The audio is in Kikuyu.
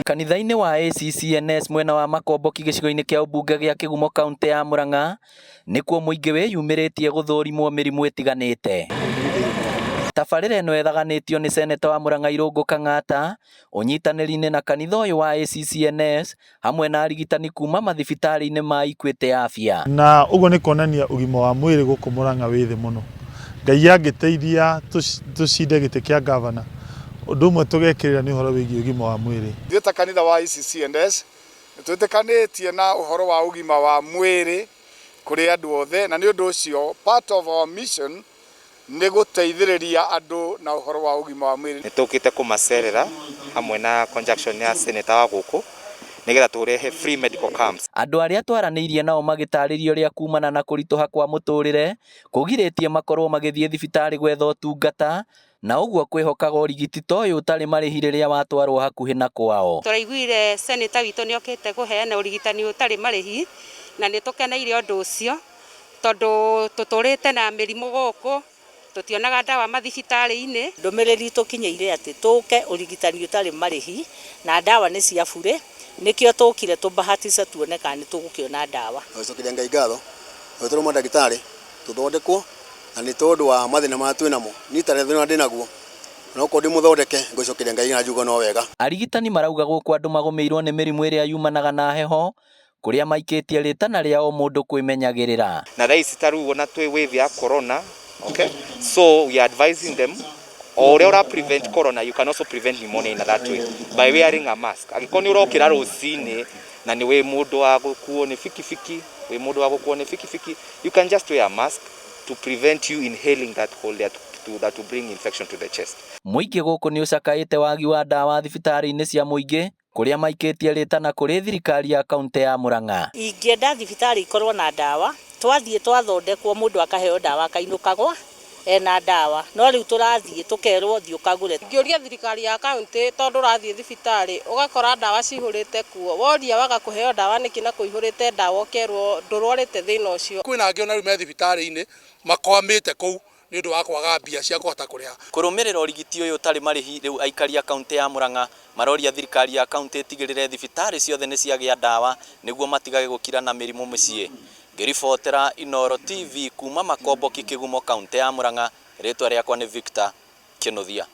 Kanitha-inĩ wa ACCNS mwena wa Makomboki gĩcigo-inĩ kĩa ũmbunge gĩa Kĩgumo kaũntĩ ya Murang'a nĩkuo mũingĩ wĩyumĩrĩtie gũthũrimwo mĩrimũ ĩtiganĩte. Tabarĩra ĩno ĩthaganĩtio nĩ seneta wa Murang'a Irũngũ Kang'ata ũnyitanĩri-inĩ na kanitha ũyũ wa ACCNS hamwe na arigitani kuma mathibitarĩ-inĩ ma Equity Afya. Na ũguo nĩ kuonania ũgima wa mwĩrĩ gũkũ Murang'a wĩ thĩ mũno. Ngai angĩteithia tũcinde gĩtĩ kĩa ngavana, ũndũ ũmwe tũgekĩrĩra nĩ ũhoro wĩgiĩ ũgima wa mwĩrĩ. Ithuĩ ta kanitha wa ACCNS nĩ twĩtĩkanĩtie na ũhoro wa ũgima wa mwĩrĩ kũrĩ andũ othe, na nĩ ũndũ ũcio part of our mission nĩ gũteithĩrĩria andũ na ũhoro wa ũgima wa mwĩrĩ. Nĩ tũkĩte kũmacerera hamwe na conjunction ya senator wa gũkũ nĩgetha tũrehe free medical camps. Andũ arĩa twaranĩirie nao magĩtarĩria ũrĩa kumana na kũritũha kwa mũtũrĩre kũgirĩtie makorwo magĩthiĩ thibitarĩ gwetha ũtungata na ũguo kwĩhokaga ũrigiti ta ũyũ ũtarĩ marĩhi rĩrĩa watwarwo hakuhĩ na kwao. Tũraiguire senator witũ nĩ okĩte kũheana ũrigitani ũtarĩ marĩhi na nĩ tũkeneire ũndũ ũcio tondũ tũtũrĩte na mĩrimũ gũkũ tũtionaga ndawa mathibitarĩ-inĩ. Ndũmĩrĩri tũkinyĩire atĩ tũke ũrigitani ũtarĩ marĩhi na ndawa nĩ cia bure, nĩkĩo tũkire tũbahatica tuone kana nĩ tũgũkĩona ndawa. Gũcokeria Ngai ngatho tũrĩ mandagĩtarĩ tũthondekwo na nĩ tondũ wa mathĩna marĩa twĩ namo niĩ ta thĩna ndĩ naguo na okorwo ndĩ mũthondeke ngũcokeria Ngai na njuga no wega. Arigitani marauga gũkũ andũ magũmĩirwo nĩ mĩrimũ ĩrĩa yumanaga na heho kũrĩa maikĩtie rĩtana rĩa o mũndũ kwĩmenyagĩrĩra. Na thaa ici ta rĩu ona twĩ wave ya corona, okay, so we are advising them o ũrĩa ũra prevent corona, you can also prevent pneumonia in that way by wearing a mask. Angĩkorwo nĩ ũrokĩra rũcinĩ na nĩ wĩ mũndũ wa gũkuo nĩ bikibiki, wĩ mũndũ wa gũkuo nĩ bikibiki, you can just wear a mask to prevent you inhaling that cold air that will bring infection to the chest. Mũingĩ gũkũ nĩ ũcakaĩte wagi wa ndawa thibitarĩ-inĩ cia mũingĩ kũrĩa maikĩtie rĩtana kũrĩ thirikari ya kaũntĩ ya Murang'a. Ingĩenda thibitarĩ ikorwo na ndawa, twathiĩ twathondekwo mũndũ akaheo ndawa akainũkagwo ena ndawa, no rĩu tũrathiĩ tũkerwo thiĩ ũkagũre. Ngĩũria thirikari ya kaũntĩ tondũ ũrathiĩ thibitarĩ ũgakora ndawa cihũrĩte kuo, woria waga kũheo ndawa nĩkĩ na kũihũrĩte ndawa ũkerwo ndũrwarĩte thĩna ũcio. Kwĩna angĩ ona rĩu me thibitarĩ-inĩ makwamĩte kũu nĩ ũndũ wa kwaga mbia cia kũhota kũrĩha. Kũrũmĩrĩra ũrigiti ũyũ ũtarĩ marĩhi rĩu aikari a kaũntĩ ya Murang'a maroria thirikari ya kaũntĩ ĩtigĩrĩre thibitarĩ ciothe nĩ ciagĩa ndawa nĩguo matigage gũkira na mĩrimũ mĩciĩ. Ngĩribotera Inooro TV kuma Makomboki Kĩgumo kaũntĩ ya Murang'a, rĩtwa rĩakwa nĩ Victor Kĩnuthia.